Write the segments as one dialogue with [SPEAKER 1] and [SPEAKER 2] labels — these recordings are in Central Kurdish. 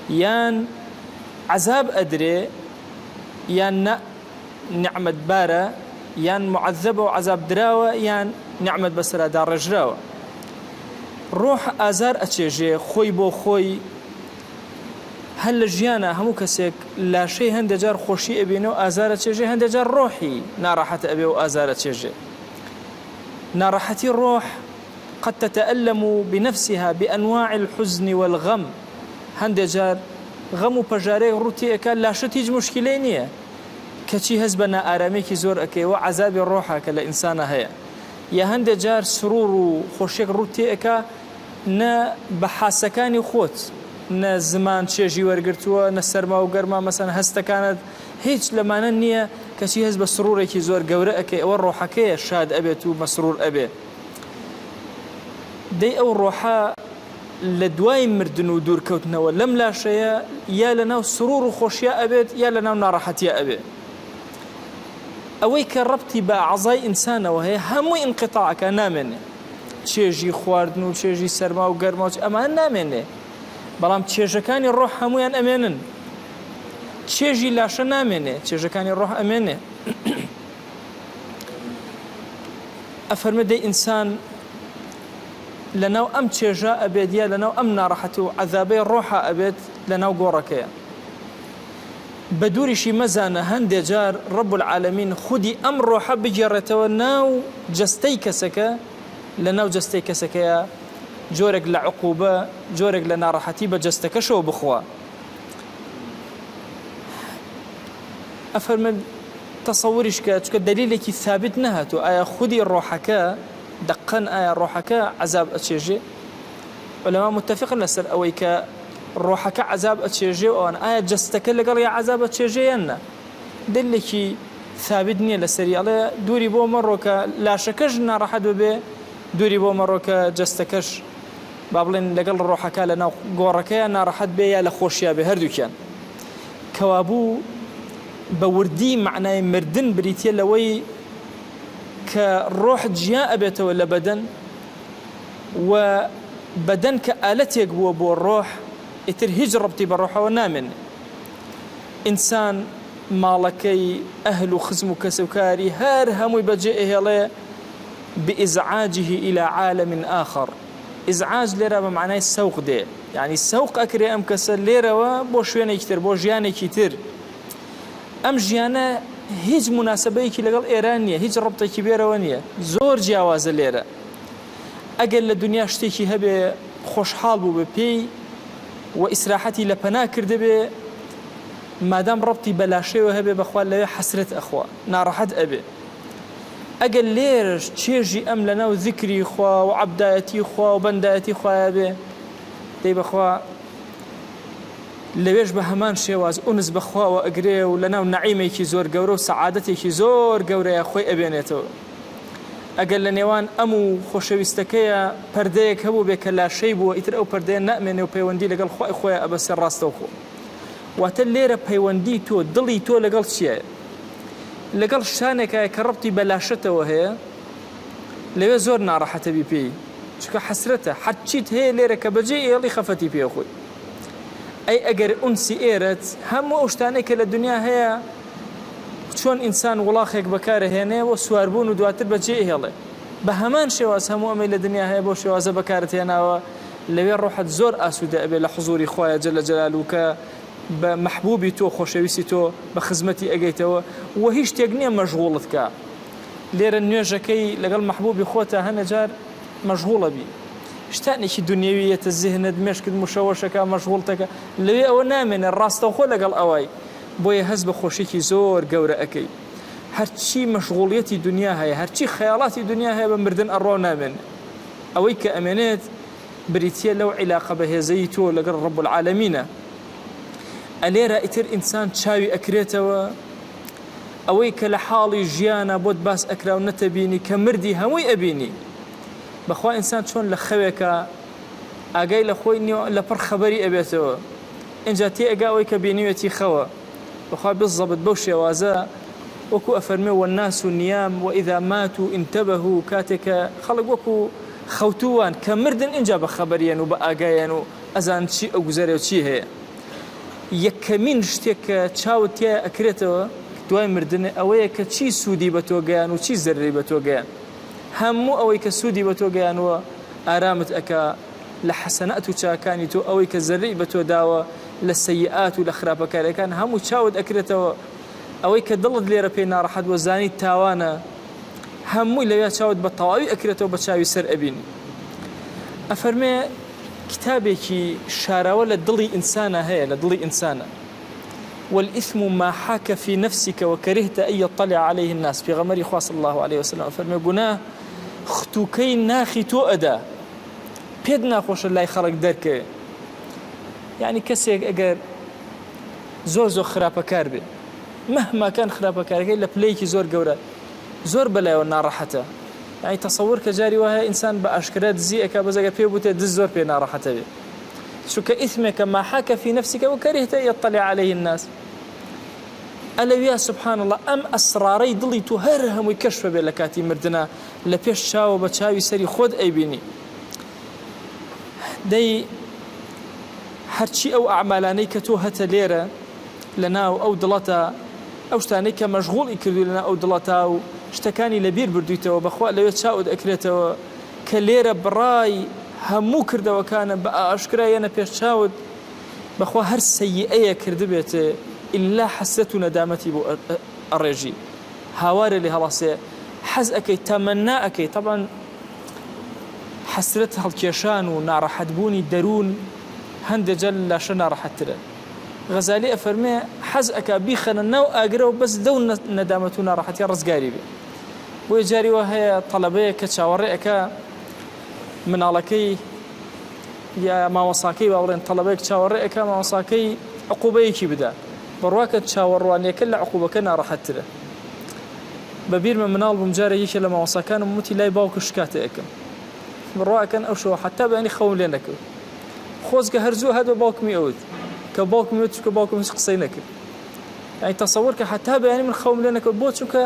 [SPEAKER 1] یان عەزاب ئەدرێ یان نا نیعمەتبارە یان معەزەبە و عەزاب دراوە یان نیعمەت بەسەرا داڕێژراوە. ڕۆح ئازار ئەچێژێ خۆی بۆ خۆی هەر لە ژیانا هەموو کەسێک لاشەی هەندێ جار خۆشی ئەبینێ و ئازار ئەچێژێ هەندێ جار ڕۆحی ناڕەحەت ئەبێ و ئازار ئەچێژێ. ناڕەحەتی ڕۆح قد تتألم بنفسها بأنواع الحزن والغم هەندێ جار غەم و پەژارەیەک ڕوو تێ ئەکا لاشەت هیچ موشکیلەی نییە کەچی هەست بە نائارامیەکی زۆر ئەکەی وە عەزابی ڕۆحە کە لە ئینسانا هەیە یا هەندێ جار سرور و خۆشیەک ڕوو تێ ئەکا نە بە حاسەکانی خۆت نە زمان چێژی وەرگرتووە نە سەرما و گەرما مەسەن هەستەکانت هیچ لەمانە نییە کەچی هەست بە سرورێکی زۆر گەورە ئەکەی ئەوە ڕۆحەکەیە شاد ئەبێت و مەسرور ئەبێ دەی ئەو ڕۆحە لە دوای مردن و دوورکەوتنەوە لەم لاشەیە یا لە ناو سرور و خۆشیا ئەبێت یا لە ناو ناڕەحەتیا ئەبێ. ئەوەی کە ڕەبتی بە ئەعزای ئینسانەوە هەیە هەمووی ئینقیتاع ئەکا نامێنێ. چێژی خواردن و چێژی سەرما و گەرما و ئەمانە نامێنێ. بەڵام چێژەکانی ڕۆح هەموویان ئەمێنن. چێژی لاشە نامێنێ، چێژەکانی ڕۆح ئەمێنێ. ئەفەرمێ دەی ئینسان لەناو ئەم چێژە ئەبێت یا لەناو ئەم ناڕەحەتی و عەزابەی ڕۆحا ئەبێت لەناو گۆڕەکەیا. بە دووریشی مەزانە هەندێ جار رب العالمین خودی ئەم ڕۆحە بگێڕێتەوە ناو جەستەی کەسەکە، لەناو جەستەی کەسەکەیا جۆرێک لە عقوبە، جۆرێک لە ناڕەحەتی بە جەستەکەشەوە بخوا. ئەفەرمێت تەسەوریش کە چونکە دەلیلێکی ثابت نەهاتووە ئایا خودی ڕۆحەکە دەقەن ئایا ڕۆحەکە عەزاب ئەچێژێ؟ عولەما متفقن لەسەر ئەوەی کە ڕۆحەکە عەزاب ئەچێژێ و ئەوان ئایا جەستەکە لەگەڵ یا عەزاب ئەچێژێ یان نا؟ دەلیلێکی ثابت نییە لەسەری ئەڵێ دووری بۆ مەڕۆ کە لاشەکەش ناڕەحەت ببێ دووری بۆ مەڕۆ کە جەستەکەش با بڵێن لەگەڵ ڕۆحەکە لەناو گۆڕەکەیا ناڕەحەت بێ یا لە خۆشیا بێ هەردووکیان کەوابوو بە وردی مەعنای مردن بریتیە لەوەی کە ڕۆح جیا ئەبێتەوە لە بەدەن و بەدەن کە ئالەتێک بووە بۆ ڕۆح ئیتر هیچ ڕەبتی بە ڕۆحەوە نامێنێ. ئینسان ماڵەکەی، ئەهل و خزم و کەسوکاری هەر هەمووی بەجێ ئەهێڵێ بئیزعاجه الی عالم آخر ئیزعاج لێرە بە مەعنای سەوق دێ یانی سەوق ئەکرێ ئەم کەسە لێرەوە بۆ شوێنێکی تر بۆ ژیانێکی تر. ئەم ژیانە هیچ موناسەبەیەکی لەگەڵ ئێران نییە، هیچ ڕەبتێکی بێرەوە نییە، زۆر جیاوازە لێرە. ئەگەر لە دونیا شتێکی هەبێ خۆشحاڵ بووبێ پێی و ئیسراحەتی لە پەنا کردبێ، مادام ڕەبتی بە لاشەیەوە هەبێ بەخوا لەوێ حەسرەت ئەخوا، ناڕەحەت ئەبێ. ئەگەر لێرەش چێژی ئەم لەناو زیکری خوا و عەبدایەتی خوا و بەندایەتی خوایە بێ، دەی بەخوا لەوێش بە هەمان شێواز ئونس بە خواوە ئەگرێ و لەناو نەعیمێکی زۆر گەورە و سەعادەتێکی زۆر گەورەیا خۆی ئەبێنێتەوە. ئەگەر لە نێوان ئەم و خۆشەویستەکەیا پەردەیەک هەبووبێ کە لاشەی بووە ئیتر ئەو پەردەیە نامێنێ و پەیوەندی لەگەڵ خوای خۆیا ئەبەسێ ڕاستەوخۆ. واتە لێرە پەیوەندی تۆ، دڵی تۆ لەگەڵ چیایە؟ لەگەڵ شتانێکایە کە ڕەبتی بە لاشەتەوە هەیە، لەوێ زۆر ناڕەحەتەبی پێی، چونکە حەسرەتە، هەرچیت هەیە لێرە کە بەجێی ئەهێڵی خەفەتی پێ ئەخۆی. ئەی ئەگەر ئونسی ئێرەت هەموو ئەو شتانەی کە لە دنیا هەیە چۆن ئینسان وڵاخێک بەکارەهێنێ بۆ سواربوون و دواتر بەجێ ئەهێڵێ بە هەمان شێواز هەموو ئەمەی لە دنیا هەیە بەو شێوازە بەکارت هێناوە لەوێ ڕۆحت زۆر ئاسوودە ئەبێ لە حزوری خوایە جل جلالە کە بە مەحبوبی تۆ خۆشەویستی تۆ بە خزمەتی ئەگەیتەوە و هیچ شتێک نییە مەشغوڵت کا لێرە نوێژەکەی لەگەڵ مەحبوبی خۆتە هەنێ جار مەشغوڵە بی شتانێکی دونیەوی یەتە زهنت مێشکت مشەوەشەکا مەشغوڵتەکا لەوێ ئەوە نامێنێ ڕاستەوخۆ لەگەڵ ئەوای بۆیە هەست بە خۆشیکی زۆر گەورە ئەکەی هەرچی مەشغوڵیەتی دونیا هەیە هەرچی خەیاڵاتی دونیا هەیە بە مردن ئەڕوا و نامێنێ ئەوەی کە ئەمێنێت بریتیە لەو عیلاقە بەهێزەی تۆ لەگەڵ رب العالمینە ئەلێرە ئیتر ئینسان چاوی ئەکرێتەوە ئەوەی کە لە حاڵی ژیانا بۆت باس ئەکرا و نەتەبینی کە مردی هەمووی ئەبینی بەخوا ئینسان چۆن لە خەوێکا ئاگای لە خۆی نیە لەپڕ خەبەری ئەبێتەوە ئینجا تێ ئەگا ئەوەی کە بینیوێتی خەوە بەخوا بالضبط بەو شێوازە وەکو ئەفەرمێ والناس نیام واذا ماتوا انتبهوا کاتێک کە خەڵک وەکو خەوتووان کە مردن ئینجا بە خەبەریەن و بە ئاگایەن و ئەزان چی ئەگوزەرێ و چی هەیە. یەکەمین شتێک کە چاوت تیایا ئەکرێتەوە دوای مردنێ ئەوەیە کە چی سوودی بە تۆ گەیان و چی زەرەری بە تۆ گەیان. هەموو ئەوەی کە سوودی بە تۆ گەیانووە ئارامت ئەکا لە حەسەنات و چاکانی تۆ، ئەوەی کە زەرەری بە تۆ داوە لە سەیئات و لە خراپەکاریەکان هەموو چاوت ئەکرێتەوە. ئەوەی کە دڵت لێرە پێی ناڕەحەت بووە زانیت تاوانە هەمووی لەویا چاوت بە تەواوی ئەکرێتەوە بە چاوی سەر ئەبینی. ئەفەرمێ کتابێکی شاراوە لە دڵی ئینسانا هەیە لە دڵی ئینسانا والإثم ما حاک فی نفسک وکرهت أن یطلع علیه الناس پێغەمبەری خوا صلی الله علیه وسلم ئەفەرمێ گوناه ختوکەی ناخی تۆ ئەدا پێت ناخۆشە لای خەڵک دەرکەوێ یعنی کەسێک ئەگەر زۆر زۆر خراپەکار بێ مهما کان خراپەکارەکەی لە پلەیەکی زۆر گەورە زۆر بەلایەوە ناڕەحەتە یانی تەسەور کە جاری وا هەیە ئینسان بە ئاشکرا دزی ئەکا بەس ئەگەر پێ بوتێ دز زۆر پێ ناڕەحەتە بێ چونکە ئیثمێکە ما حاک فی نفسک وکرهت ان یطلع علیه الناس ئەلەویا سبحان الله ئەم ئەسرارەی دڵی تۆ هەر هەمووی کەشفە بێ لە کاتی مردنا لە پێش چاوە بە چاوی سەری خۆت ئەیبینی دەی هەرچی ئەو ئەعمالانەی کە تۆ هەتە لێرە لە ناو ئەو دڵەتا ئەو شتانەی کە مەشغوڵی کردووی لەناو ئەو دڵەتا و شتەکانی لەبیر بردوویتەوە بەخوا لەوێ چاوت ئەکرێتەوە کە لێرە بڕای هەموو کردەوەکانە بە ئاشکرا یەنە پێش چاوت بەخوا هەر سەیئەیەک کردبێتێ ئیلا حەسرەت و نەدامەتی بۆ ئەڕێژی هاوارێ لێ هەڵەسێ حەز ئەکەی تەمەنا ئەکەی تەبعەن حەسرەت هەڵکێشان و ناڕەحەت بوونی دەروون هەندێ جار لە لاشە ناڕەحەتترە. غەزالی ئەفەرموێ حەز ئەکا بیخەنە ناو ئاگرەوە بەس لەو نەدامەت و ناڕەحەتیە ڕزگاری بێ. بۆیە جاری وا هەیە تەلەبەیەک کە چاوەڕێ ئەکا مناڵەکەی یا مامۆساکەی با بڵێن تەلەبەیەک چاوەڕێ ئەکا مامۆساکەی عقوبەیەکی بدا بڕواکە چاوەڕوانیەکە لە عقوبەکە ناڕەحەتترە. بە بیرمە مناڵ بووم جارێک یەکێ لە مامۆستاکانم وتی لای باوکت شکاتێ ئەکەم. بڕوا ئەکەن ئەو شەوە حەتا بەیانی خەوم لێ نەکەوت. خۆزگە هەر زوو هات بە باوکمی ئەوت کە باوکم وت چونکە باوکم هیچ قسەی نەکرد. یانی تەسەوەر کە حەتا بەیانی من خەوم لێ نەکەوت بۆ چونکە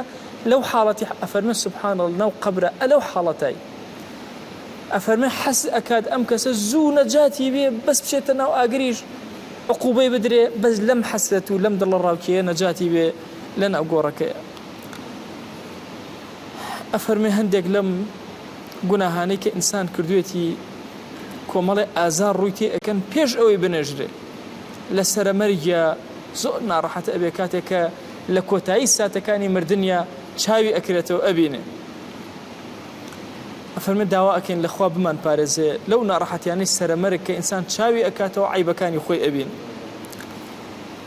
[SPEAKER 1] لەو حاڵەتی ئەفەرمێ سبحان اللە ناو قەبرە ئەلەو حاڵەتای ئەفەرمێ حەز ئەکات ئەم کەسە زوو نەجاتی بێ بەس بچێتە ناو ئاگریش عقوبەی بدرێ بەس لەم حەسرەت و لەم دڵەڕاوکێیە نەجاتی بێ لەناو گۆڕەکەیە. ئەفەرمێ هەندێک لەم گوناهانەی کە ئینسان کردوێتی کۆمەڵێ ئازار ڕووی تێ ئەکەن پێش ئەوەی بنێژرێ لە سەرەمەرگیا زۆر ناڕەحەت ئەبێ کاتێک کە لە کۆتایی ساتەکانی مردنیا چاوی ئەکرێتەوە ئەبینێ ئەفەرمێ داوا ئەکەین لە خوا بمان پارێزێ لەو ناڕەحەتیانەی سەرەمەرگ کە ئینسان چاوی ئەکاتەوە عەیبەکانی خۆی ئەبینێ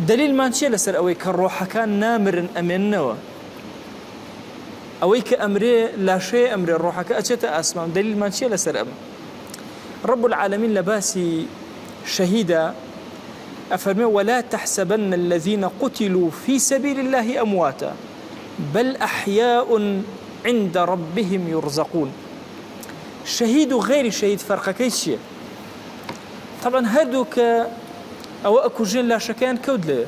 [SPEAKER 1] دەلیلمان چیە لەسەر ئەوەی کە ڕۆحەکان نامرن ئەمێننەوە؟ ئەوەی کە ئەمرێ لاشەیە ئەمرێ ڕۆحەکە ئەچێتە ئاسمان دەلیلمان چیە لەسەر ئەمە؟ رب العالمین لە باسی شەهیدا ئەفەرمێ ولا تحسبن الذين قتلوا في سبيل الله أمواتا بل أحياء عند ربهم يرزقون شەهید و غەیری شەهید فەرقەکەی چییە؟ تەبعەن هەردوو کە ئەوە ئەکوژێن لاشەکەیان کەوت لەوێ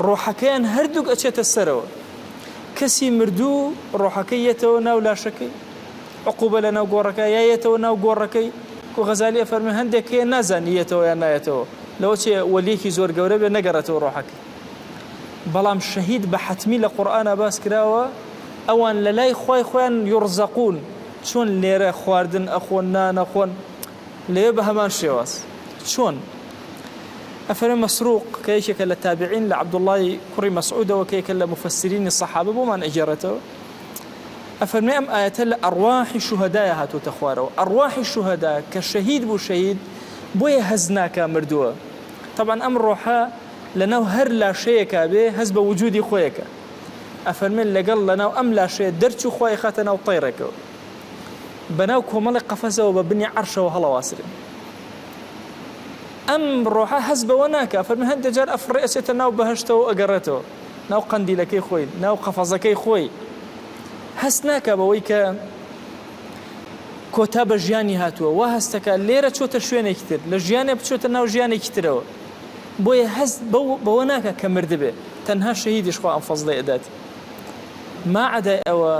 [SPEAKER 1] ڕۆحەکەیان هەردووک ئەچێتە سەرەوە کەسی مردوو ڕۆحەکەی یەتەوە ناو لاشەکەی عقوبە لە ناو گۆڕەکە یا یەتەوە ناو گۆڕەکەی کو غەزالی ئەفەرمێ هەندێک هەیە نازانی یەتەوە یان نایەتەوە لەوە چێ وەلیەکی زۆر گەورە بێ نەگەڕێتەوە ڕۆحەکەی بەڵام شەهید بە حەتمی لە قورئانا باس کراوە ئەوان لە لای خوای خۆیان یڕزەقون چۆن لێرە خواردن ئەخۆن نان ئەخۆن لەوێ بە هەمان شێواز. چۆن؟ ئەفەرمێ مەسروق کە یەکێکە لە تابعین لە عەبدوڵڵای کوڕی مەسعودەوە کە یەکە لە موفەسسیرینی سەحابە بۆمان ئەگێڕێتەوە ئەفەرمێ ئەم ئایەتە لە ئەڕواحی شوهەدایە هاتووەتە خوارەوە ئەڕواحی شوهەدا کە شەهید بوو شەهید بۆیە هەست ناکا مردووە تەبعەن ئەم ڕۆحە لەناو هەر لاشەیەکا بێ هەست بە وجودی خۆیەکە ئەفەرمێ لەگەڵ لەناو ئەم لاشەیە دەرچوو خوا ئەیخاتە ناو تەیڕێکەوە بەناو کۆمەڵێک قەفەزەوە بە بنی عەرشەوە هەڵەواسرێن. ئەم ڕۆحە هەست بەوە ناکا، فەرمی هەندێ جار ئەفڕێ ئەچێتە ناو بەهەشتەوە و ئەگەڕێتەوە ناو قەندیلەکەی خۆی، ناو قەفەزەکەی خۆی. هەست ناکا بەوەی کە کۆتا بە ژیانی هاتووە، وا هەستەکا لێرە چۆتە شوێنێکی تر، لە ژیانێ بچێتە ناو ژیانێکی ترەوە. بۆیە هەست بەوە ناکا کە مردبێ. تەنها شەهیدیش خوا ئەم فەزڵەی ئەداتێ. ماعەدای ئەوە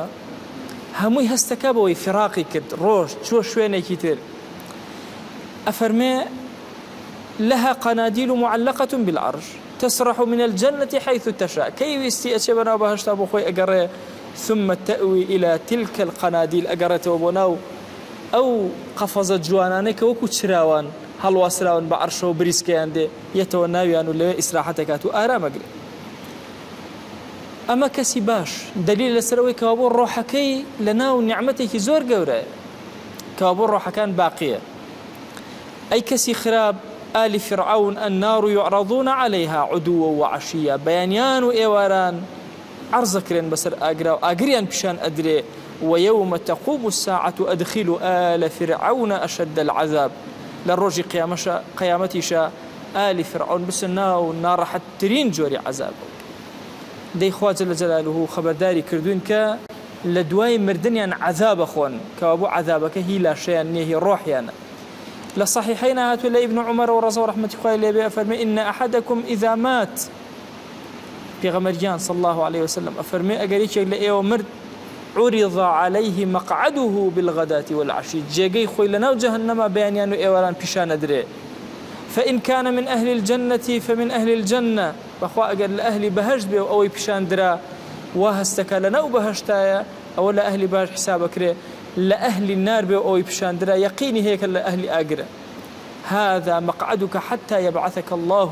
[SPEAKER 1] هەمووی هەستەکا بەوەی فیراقی کرد ڕۆشت چووە شوێنێکی تر ئەفەرمێ. لها قنادیل معلقە بالعرش تسرح من الجنە حیث تشاء کەی ویستی ئەچێ بەناو بەهەشتا بۆ خۆی ئەگەڕێ ثم تأوی الی تلک القنادیل ئەگەڕێتەوە بۆ ناو ئەو قەفەزە جوانانەی کە وەکو چراوان هەڵواسراون بە عەرشەوە بریسکەیان دێ یەتەوە ناویان و لەوێ ئیسراحەت ئەکات و ئارام ئەگرێ. ئەمە کەسی باش دەلیلە لەسەر ئەوەی کەوابوو ڕۆحەکەی لەناو نیعمەتێکی زۆر گەورەیە کەوابوو ڕۆحەکان باقیە. ئەی کەسی خراپ آل فرعون النار یعرضون علیها عدوا وعشیا بەیانیان و ئێواران عەرز ئەکرێن بەسەر ئاگرا و ئاگریان پیشان ئەدرێ ویوم تقوم الساعة ادخلوا آل فرعون اشد العذاب لە ڕۆژی قیامەشا قیامەتیشا ئالی فرعون بچنە ناو ناڕەحەتترین جۆری عەزابەوە دەی خوا جل جلاله خەبەرداری کردوین کە لە دوای مردنیان عەزاب ئەخۆن کەوابوو عەزابەکە هی لاشەیان نیە هی ڕۆحیانە لە صحیحین هاتووە لە ابن عمرەوە ڕەزا و ڕەحمەتی خوای لێ بێ ئەفەرمێ ان احدکم اذا مات پێغەمبەر گیان صلی الله علیه وسلم ئەفەرمێ ئەگەر یەکێک لە ئێوە مرد عرض علیه مقعده بالغداة والعشی جێگەی خۆی لەناو جەهەنەما بەیانیان و ئێواران پیشان ئەدرێ فإن كان من أهل الجنة فمن أهل الجنة بەخوا ئەگەر لە ئەهلی بەهەشت بێ و ئەوەی پیشان درا وا هەستەکا لەناو بەهەشتایە ئەوە لە ئەهلی بەهەشت حیساب ئەکرێ لە ئەهلی نار بێ و ئەوەی پیشان درا یەقینی هەیە کە لە ئەهلی ئاگرە هذا مقعدک حتی یبعثک اللە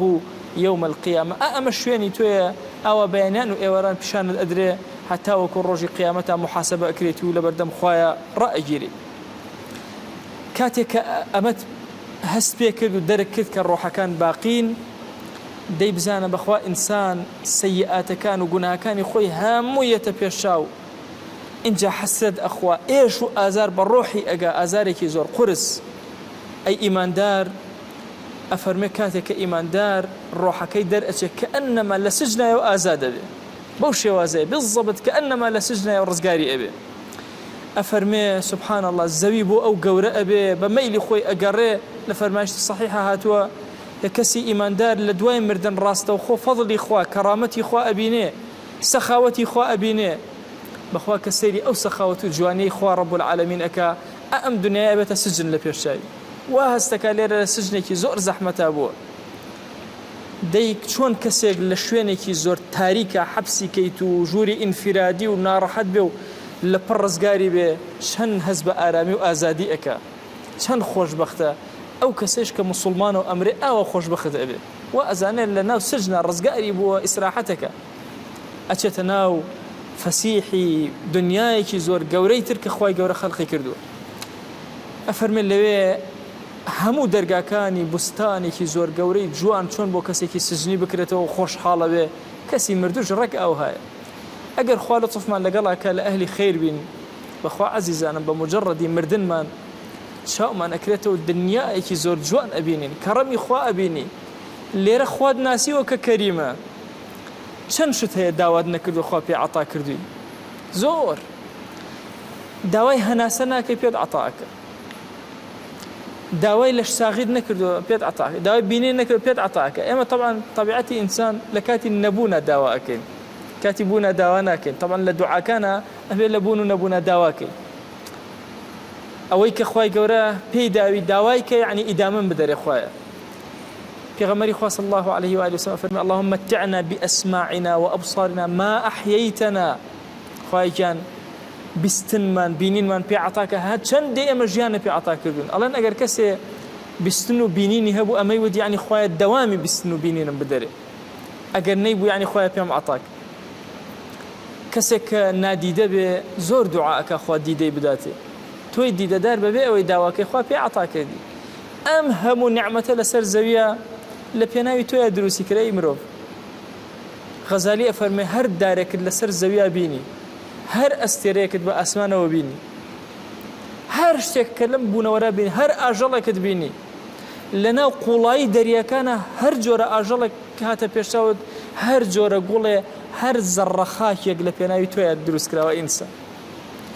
[SPEAKER 1] یوم القیامە ئا ئەمە شوێنی تۆیە ئاوا بەیانیان و ئێواران پیشانت ئەدرێ هەتاوەکو ڕۆژی قیامەتا موحاسەبە ئەکرێیت و لەبەردەم خوایا ڕائەگیرێی کاتێک کە ئەمەت هەست پێ کرد و دەرک کرد کە ڕۆحەکان باقین دەی بزانە بەخوا ئینسان سەیئاتەکان و گوناهەکانی خۆی هەموو یەتە پێش چاو ئینجا حەسرەت ئەخوا ئێش و ئازار بە ڕۆحی ئەگا ئازارێکی زۆر قورس ئەی ئیماندار ئەفەرمێ کاتێک کە ئیماندار ڕۆحەکەی دەرئەچێ کەئەنەما لە سجنایەوە ئازاد ئەبێ بەو شێوازەیە بالضبط کەئەنەما لە سجنایەوە ڕزگاری ئەبێ ئەفەرمێ سبحان اللە زەوی بۆ ئەو گەورە ئەبێ بە مەیلی خۆی ئەگەڕێ لە فەرمایشتی صحیحا هاتووە کە کەسی ئیماندار لە دوای مردن ڕاستەوخۆ فەضلی خوا کەڕامەتی خوا ئەبینێ سەخاوەتی خوا ئەبینێ بەخوا کە سەیری ئەو سەخاوەت و جوانیەی خوا رب العالمین ئەکا ئا ئەم دنیایە ئەبێتە سجن لە پێش چاوی وا هەستەکا لێرە لە سجنێکی زۆر زەحمەتا بووە دەی چۆن کەسێک لە شوێنێکی زۆر تاریکا حەپسی کەیت و ژووری ئینفیرادی و ناڕەحەت بێ و لە پڕ ڕزگاری بێ چەند هەست بە ئارامی و ئازادی ئەکا چەند خۆشبەختە ئەو کەسەیش کە موسوڵمانە و ئەمرێ ئاوا خۆشبەخت ئەبێ وا ئەزانێ لە ناو سجنا ڕزگاری بووە ئیسراحەتەکە ئەچێتە ناو فەسیحی دنیایەکی زۆر گەورەی تر کە خوای گەورە خەلقی کردووە ئەفەرمێ لەوێ هەموو دەرگاکانی بوستانێکی زۆر گەورەی جوان چۆن بۆ کەسێکی سجنی بکرێتەوە و خۆشحاڵە بێ کەسی مردوش ڕێک ئاوهایە ئەگەر خوا لوتفمان لەگەڵا کا لە ئەهلی خەیر بین بەخوا عەزیزانم بە موجەڕەدی مردنمان چاومان ئەکرێتەوە دنیایەکی زۆر جوان ئەبینین کەڕەمی خوا ئەبینی لێرە خوات ناسیوە کە کەریمە چەند شت هەیە داوات نەکردوە خوا پێ عەتا کردوی زۆر داوای هەناسە ناکەی پێت عەتا ئەکا داوای لەش ساغیت نەکردوە پێت عەتا ئەکا داوای بینین نەکردوە پێت عەتا ئەکا ئێمە تەبعەن تەبیعەتی ئینسان لە کاتی نەبوونا داوا ئەکەین کاتی بوونا داوا ناکەین تەبعەن لە دوعاکانا ئەبێ لە بوون و نەبوونا داواکەی ئەوەی کە خوای گەورە پێی داوی داوای کە یعنی ئیدامەم بدەرێ خوایە پێغەمبەری خوا صلی الله علیه و آله وسلم فەرمی اللهم متعنا بأسماعنا وأبصارنا ما أحييتنا خوایە گیان بیستنمان بینینمان پێ عەتا کە هەر چەندێ ئێمە ژیانە پێ عەتا کردوون ئەڵێن ئەگەر کەسێ بیستن و بینینی هەبوو ئەمەی وت یعنی خوایە دەوامی بیستن و بینینم بدەرێ ئەگەر نەیبوو یعنی خوایە پێم عەتا کە کەسێک کە نادیدە بێ زۆر دوعا ئەکا خوا دیدەی بداتێ تۆی دیدەدار بەبێ ئەوەی داواکەی خوا پێ عەتا کردی ئەم هەموو نیعمەتە لەسەر زەویە لە پێناوی تۆیا دروستی کرا ئەی مرۆڤ غەزالی ئەفەرمێ هەر دارێکت لەسەر زەویا بینی هەر ئەستێرەیەکت بە ئاسمانەوە بینی هەر شتێک کە لەم بوونەوەرە بینی هەر ئاژەڵێکت بینی لەناو قوڵایی دەریاکانە هەر جۆرە ئاژەڵێک هاتە پێشچاوت هەر جۆرە گوڵێ هەر زەڕە خاکێک لە پێناوی تۆیا دروست کراوە ئینسان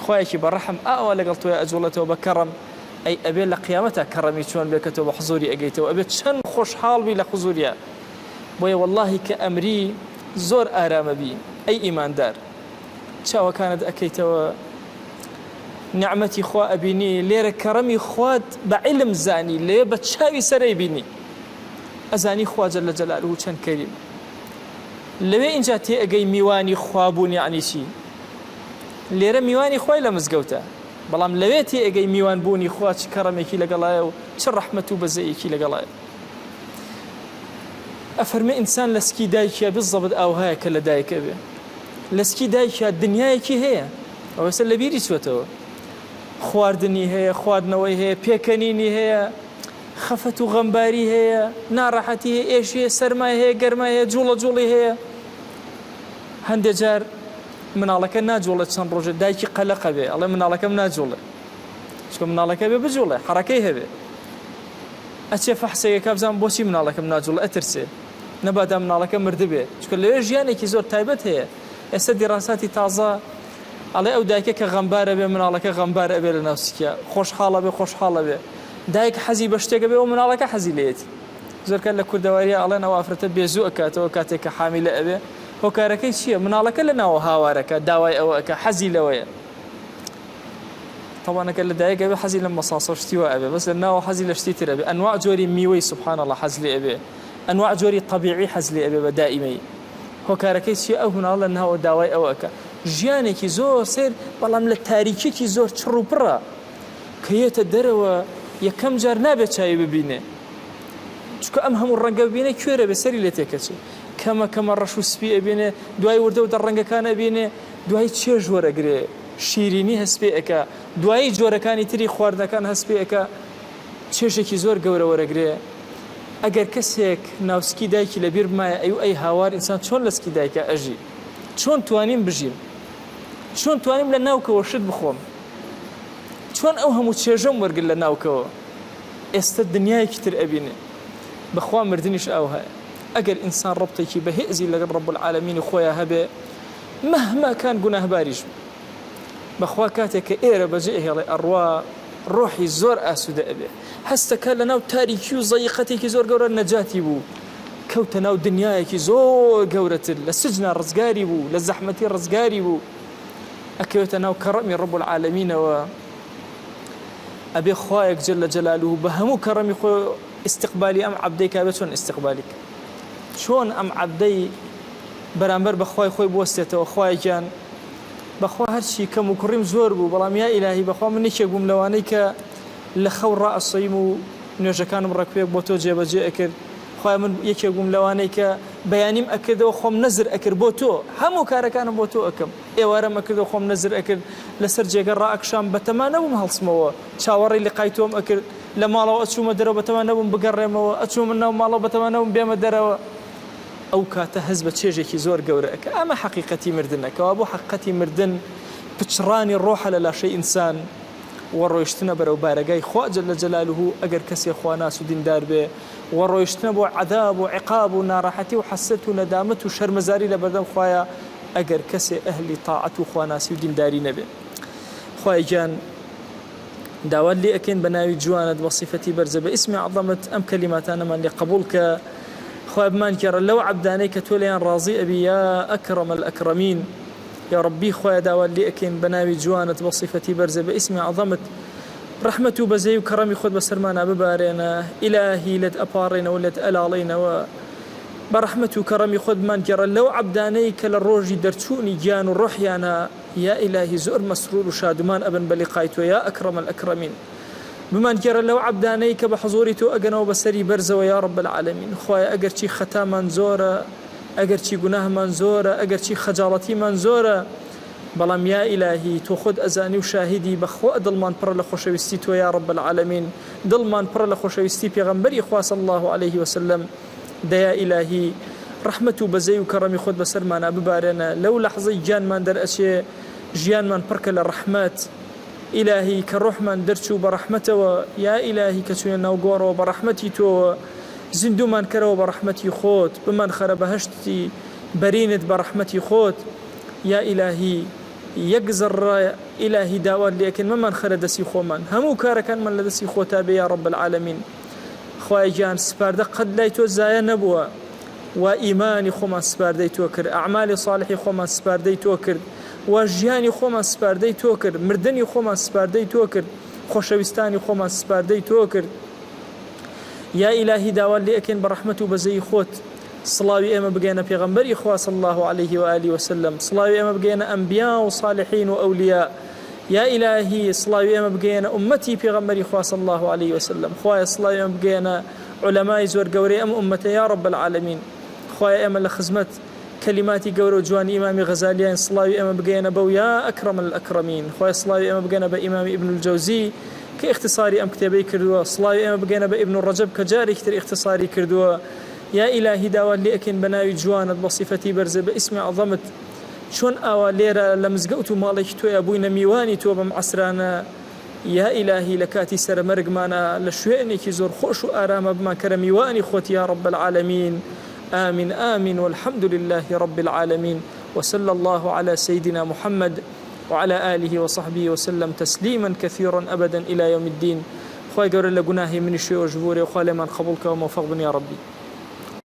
[SPEAKER 1] خوایەکی بە ڕەحم ئاوا لەگەڵ تۆیا ئەجوڵێتەوە بە کەڕەم ئەی ئەبێ لە قیامەتا کەڕەمی چۆن بێ کە تۆ بە حزوری ئەگەیتەوە ئەبێ چەند خۆشحاڵ بی لە حزوریا بۆیە وەڵاهی کە ئەمری زۆر ئارامە بی ئەی ئیماندار چاوەکانت ئەکەیتەوە نیعمەتی خوا ئەبینی لێرە کەڕەمی خوات بە عیلم زانی لەوێ بە چاوی سەر ئەیبینی. ئەزانی خوا جل جلاله چەند کەریمە. لەوێ ئینجا تێئەگەی میوانی خوا بوون یەعنی چی. لێرە میوانی خوای لە مزگەوتە، بەڵام لەوێ تێئەگەی میوان بوونی خوا چ کەڕەمێکی لەگەڵایە و چ ڕەحمەت و بەزەیەکی لەگەڵایە. ئەفەرمێ ئینسان لە سکی دایکیا بالضبط ئاوهایە کە لە دایک ئەبێ. لە سکی دایکیا دنیایەکی هەیە، ئەوە ئێستا لەبیری چۆتەوە. خواردنی هەیە، خواردنەوەی هەیە، پێکەنینی هەیە، خەفەت و غەمباری هەیە، ناڕەحەتی هەیە، ئێشی هەیە، سەرمای هەیە، گەرمای هەیە، جوڵە جوڵی هەیە. هەندێ جار مناڵەکە ناجوڵێت چەند ڕۆژێ دایکی قەلەقە بێ ئەڵێ مناڵەکەم ناجوڵێ چونکە مناڵەکە بێ بجوڵێ حەڕەکەی هەبێ ئەچێ فەحسێکەکە بزان بۆچی مناڵەکەم ناجوڵێ ئەترسێ نەبادا مناڵەکە مردبێ چونکە لەوێ ژیانێکی زۆر تایبەت هەیە ئێستا دیڕاساتی تازە ئەڵێ ئەو دایکە کە غەمبار ئەبێ مناڵەکە غەمبار ئەبێ لە ناو سکیا خۆشحاڵ ئەبێ خۆشحاڵ ئەبێ دایک حەزی بە شتێک ئەبێ و مناڵەکە حەزی لێیەتی زۆر کات لە کوردەوارییا ئەڵێن ئەو ئافرەتە بێزوو ئەکاتەوە کاتێک کە حامیلە ئەبێ هۆکارەکەی چییە مناڵەکە لە ناوە هاوارەکە داوای ئەوە ئەکا حەزی لەوەیە تەبعەن ئەگەر لە دایک ئەبێ حەزی لە مەساسە و شتی وا ئەبێ بەس لە ناوە حەزی لە شتی تر ئەبێ ئەنواع جۆری میوەی سبحان الله حەز لێ ئەبێ ئەنواع جۆری تەبیعی حەز لێ ئەبێ بە دائیمەی هۆکارەکەی چیە ئەو مناڵە لە ناوە داوای ئەوە ئەکا ژیانێکی زۆر سەیر بەڵام لە تاریکیەکی زۆر چڕ و پڕە کە یەتە دەرەوە یەکەم جار نابێت چاوی ببینێ چونکە ئەم هەموو ڕەنگە ببینێ کوێرە بێ سەری لێ تێکەچێ کەمە کەمە ڕەش و سپی ئەبینێ دوای وردە وردە ڕەنگەکان ئەبینێ دوای چێژ وەرەگرێ شیرینی هەست پێ ئەکا دوایی جۆرەکانی تری خواردنەکان هەست پێ ئەکا چێژێکی زۆر گەورە وەرەگرێ ئەگەر کەسێک ناوسکی دایکی لەبیر بمایە ئەی و ئەی هاوار ئینسان چۆن لە سکی دایکا ئەژی چۆن توانیم بژیم چۆن توانیم لە ناوکەوە شت بخۆم چۆن ئەو هەموو چێژەم وەرگر لە ناوکەوە ئێستە دنیایەکی تر ئەبینێ بەخوا مردنیش ئاوهایە ئەگەر ئینسان ڕەبتێکی بەهێزی لەگەڵ رب العالمین خۆیا هەبێ مهما کان گوناهباریش بێ بەخوا کاتێک کە ئێرە بەجێ ئەهێڵێ ئەڕوا ڕۆحی زۆر ئاسوودە ئەبێ هەستەکا لەناو تاریکی و زەیقەتێکی زۆر گەورە نەجاتی بوو کەوتە ناو دنیایەکی زۆر گەورەتر لە سجنا ڕزگاری بوو لە زەحمەتی ڕزگاری بوو ئەکەوێتە ناو کەڕەمی ڕب العالمینەوە ئەبێ خوایەک جل جلاله بە هەموو کەڕەمی خۆی ئیستقبالی ئەم عەبدەی کا بێ چۆن ئیستقبالی کا چۆن ئەم عەبدەی بەرامبەر بە خوای خۆی بوەستێتەوە خوایە گیان بەخوا هەرچی کەم و کوڕیم زۆر بوو بەڵام یا ئیلاهی بەخوا من یەکێک بووم لەوانەی کە لە خەو ڕائەسەیم و نوێژەکانم ڕێکوپێک بۆ تۆ جێبەجێ ئەکرد خوایە من یەکێک بووم لەوانەی کە بەیانیم ئەکردەوە خۆم نەزر ئەکرد بۆ تۆ هەموو کارەکانم بۆ تۆ ئەکەم ئێوارەم ئەکردەوە خۆم نەزر ئەکرد لەسەر جێگە ڕائەکشام بەتەما نەبووم هەڵسمەوە چاوەڕێی لقای تۆم ئەکرد لە ماڵەوە ئەچوومە دەرەوە بەتەما نەبووم بگەڕێمەوە ئەچوومە ناو ماڵەوە بەتەما نەبووم بێمە دەرەوە ئەو کاتە هەست بە چێژێکی زۆر گەورە ئەکا ئەمە حەقیقەتی مردنە کەوابوو حەقیقەتی مردن پچڕانی ڕۆحە لە لاشەی ئینسان وە ڕۆیشتنە بەرەو بارەگای خوا جل جلالە ئەگەر کەسێ خواناس و دیندار بێ وە ڕۆیشتنە بۆ عەذاب و عیقاب و ناڕەحەتی و حەسرەت و نەدامەت و شەرمەزاری لە بەردەم خوایە ئەگەر کەسێ ئەهلی تاعەت و خواناسی و دینداری نەبێ خوایە گیان داوات لێ ئەکەین بە ناوی جوانت بە سیفەتی بەرزە بە ئیسمی عەزەمت ئەم کەلیماتانەمان لێ قبوڵ کە خوایە بمانگێڕە لەو عەبدانەی کە تۆ لێیان ڕازی ئەبی یا ئەکرەم الئەکرەمین یا ڕەبی خوایە داوات لێ ئەکەین بە ناوی جوانت بە سیفەتی بەرزە بە ئیسمی عەزەمت ڕەحمەت و بەزەی و کەڕەمی خۆت بەسەرمانا ببارێنە ئیلاهی لێت ئەپاڕێنەوە لێت ئەلاڵێینەوە بە ڕەحمەت و کەڕەمی خۆت بمانگێڕە لەو عەبدانەی کە لە ڕۆژی دەرچوونی گیان و ڕۆحیانا یا ئیلاهی زۆر مەسرور و شادومان ئەبن بە لیقای تۆ یا اکرم الاکرمین بمانگێڕە لەو عەبدانەی کە بە حزوری تۆ ئەگەنەوە بە سەری بەرزەوە یا رب العالمین خوایە ئەگەرچی خەتامان زۆرە ئەگەرچی گوناهمان زۆرە ئەگەرچی خەجاڵەتیمان زۆرە بەڵام یا ئیلاهی تۆ خۆت ئەزانی و شاهیدی بەخوا دڵمان پڕە لە خۆشەویستی تۆ یا رب العالمین دڵمان پڕە لە خۆشەویستی پێغەمبەری خوا صلی اللە علیه وسلم دە یا ئیلاهی ڕەحمەت و بەزەی و کەڕەمی خۆت بەسەرمانا ببارێنە لەو لەحزەی گیانمان دەرئەچێ ژیانمان پڕکە لە ڕەحمەت ئیلاهی کە ڕۆحمان دەرچوو بە ڕەحمەتەوە یا ئیلاهی کە چوینە ناو گۆڕەوە بە ڕەحمەتی تۆوە زیندوومان کەرەوە بە ڕەحمەتی خۆت بمانخەرە بەهەشتی بەرینت بە ڕەحمەتی خۆت یا ئیلاهی یەک زەڕڕە ئیلاهی داوات لێ ئەکەین مەمانخەرە دەستی خۆمان هەموو کارەکانمان لە دەستی خۆتا بێ یا رب العالمین خوایە گیان سپاردە قەت لای تۆ زایە نەبووە وا ئیمانی خۆمان سپاردەی تۆ کرد ئەعمالی صالحی خۆمان سپاردەی تۆ کرد وا ژیانی خۆمان سپاردەی تۆ کرد مردنی خۆمان سپاردەی تۆ کرد خۆشەویستانی خۆمان سپاردەی تۆ کرد. یا ئیلاهی داوات لێ ئەکەین بە ڕەحمەت و بەزەیی خۆت سڵاوی ئێمە بگەیەنە پێغەمبەری خوا صلی اللە علیه و آله وسلم سڵاوی ئێمە بگەیەنە ئەنبیا و صالحین و ئەولیا یا ئیلاهی سڵاوی ئێمە بگەیەنە ئوممەتی پێغەمبەری خوا صلی اللە علیه وسلم خوایە سڵاوی ئێمە بگەیەنە عولەمای زۆر گەورەی ئەم ئوممەتە یا رب العالمین خوایە ئێمە لە خزمەت کەلیماتی گەورە و جوانی ئیمامی غەزالیاین سڵاوی ئێمە بگەیەنە بەو یا اکرم الاکرمین خوایە سڵاوی ئێمە بگەنە بە ئیمامی ابن الجوزی کە ئیختصاری ئەم کتێبەی کردووە سڵاوی ئێمە بگەنە بە ابن رجب کە جارێکی تر ئیختصاری کردووە یا ئیلاهی داوات لێ ئەکەین بە ناوی جوانت بە سیفەتی بەرزت بە ئیسمی عەزەمت چۆن ئاوا لێرە لە مزگەوت و ماڵێکی تۆیا بووینە میوانی تۆ بەم عەسرانە یا ئیلاهی لە کاتی سەرەمەرگمانا لە شوێنێکی زۆر خۆش و ئاراما بمانکەرە میوانی خۆت یا رب العالمین آمین آمین والحمد للە رب العالمین وصلی اللە علی سیدنا محمد وعلی آله وصحبه وسلم تسلیما کثیرا ابدا الی یوم الدین خوای گەورە لە گوناهی منیش ئێوەش ببورێ و خوا لێمان قبوڵ کا و مۆفەق بن یا ربی.